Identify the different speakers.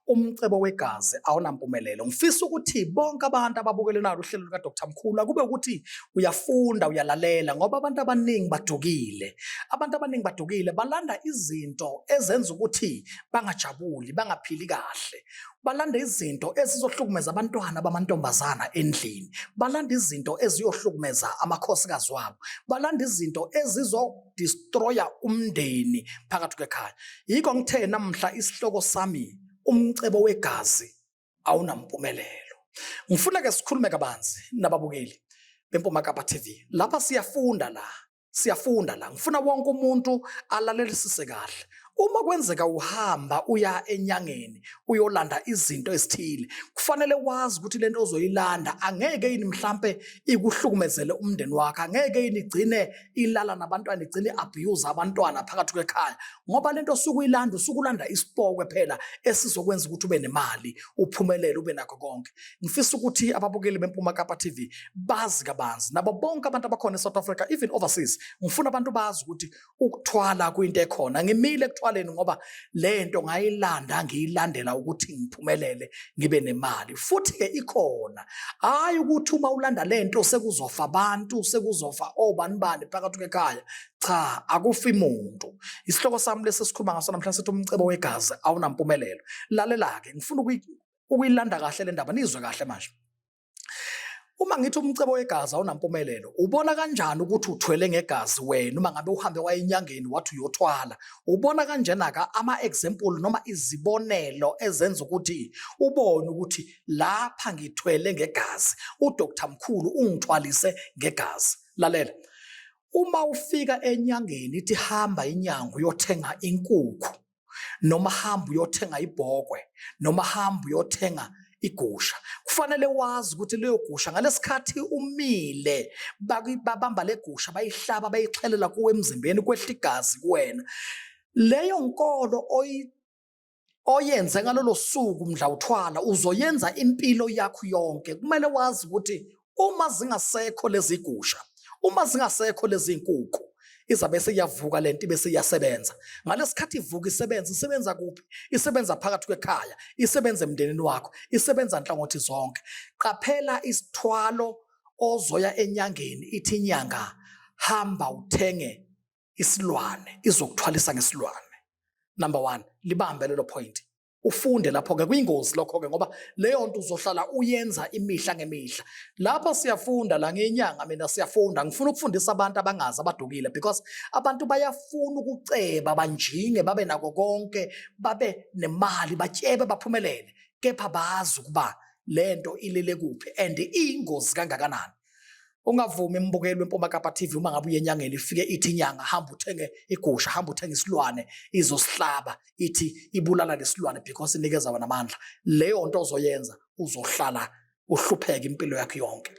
Speaker 1: Umcebo wegazi awunampumelelo. Ngifisa ukuthi bonke abantu ababukele nalo uhlelo luka Dr Mkhulu akube ukuthi uyafunda, uyalalela, ngoba abantu abaningi badukile. Abantu abaningi badukile, balanda izinto ezenza ukuthi bangajabuli, bangaphili kahle. Balanda izinto ezizohlukumeza abantwana bamantombazana endlini, balanda izinto eziyohlukumeza amakhosikazi wabo, balanda izinto ezizodestroya umndeni phakathi kwekhaya. Yikho ngithe namhla isihloko sami, umcebo wegazi awunampumelelo. Ngifuna ke sikhulume kabanzi nababukeli beMpuma Kapa TV. Lapha siyafunda la, siyafunda la. Ngifuna wonke umuntu alalelisise kahle. Uma kwenzeka uhamba uya enyangeni uyolanda izinto ezithile, kufanele wazi ukuthi lento ozoyilanda angeke yini mhlampe ikuhlukumezele umndeni wakho, angeke yini igcine ilala nabantwana, igcine abuse abantwana phakathi kwekhaya, ngoba lento osuke uyilanda usuke ulanda isipokwe phela esizokwenza ukuthi ube nemali, uphumelele, ube nakho konke. Ngifisa ukuthi ababukeli beMpuma Kapa TV bazi kabanzi, nabo bonke abantu abakhona eSouth Africa, even overseas, ngifuna abantu bazi ukuthi ukuthwala kuyinto ekhona. Ngimile ekuthwaleni ngoba lento ngayilanda ngiyilandela ukuthi ngiphumelele, ngibe nemali, futhi ke ikhona. Hayi ukuthi uma ulanda lento sekuzofa abantu, sekuzofa obani bani phakathi kwekhaya. Cha, akufi muntu. Isihloko sami lesi sikhuluma ngaso namhlanje sithi umcebo wegazi awunampumelelo. Lalela ke, ngifuna ukuyilanda kahle le ndaba, nizwe kahle manje. Uma ngithi umcebo wegazi awunampumelelo, ubona kanjani ukuthi uthwele ngegazi wena uma ngabe uhambe waya enyangeni wathi uyothwala? Ubona kanjena-ke ama-example noma izibonelo ezenza ukuthi ubone ukuthi lapha ngithwele ngegazi, uDr Mkhulu ungithwalise ngegazi. Lalela, uma ufika enyangeni ithi hamba inyanga uyothenga inkukhu, noma hamba uyothenga ibhokwe, noma hamba uyothenga igusha, kufanele wazi ukuthi leyo gusha ngalesikhathi umile babamba le gusha, bayihlaba, bayixhelela kuwe emzimbeni, kwehla igazi kuwena. Leyo nkolo oyenze ngalolo suku mdla uthwala uzoyenza impilo yakho yonke. Kumele wazi ukuthi uma zingasekho lezi gusha, uma zingasekho lezi nkukhu, izabe seyiyavuka lento, ibe seyiyasebenza. Ngalesikhathi ivuka isebenza, isebenza kuphi? Isebenza phakathi kwekhaya, isebenza emndenini wakho, isebenza nhlangothi zonke. Qaphela isithwalo ozoya enyangeni ithi inyanga hamba uthenge isilwane, izokuthwalisa ngesilwane. Number 1, libambe lelo point, ufunde lapho-ke. Kuyingozi lokho-ke ngoba leyo nto uzohlala uyenza imihla ngemihla. Lapha siyafunda la, ngenyanga mina siyafunda. Ngifuna ukufundisa abantu abangazi, abadukile, because abantu bayafuna ukuceba, banjinge, babe nako konke, babe nemali, batyebe, baphumelele, kepha bazi ukuba lento ilele kuphi and iyingozi kangakanani. Ungavumi mbukeli weMpuma Kapa TV, uma ngabe uye enyangeni ifike ithi inyanga hamba uthenge igusha, hamba uthenge isilwane, izosihlaba, ithi ibulala lesilwane because inikeza wena amandla. Leyo nto ozoyenza uzohlala uhlupheka impilo yakho yonke.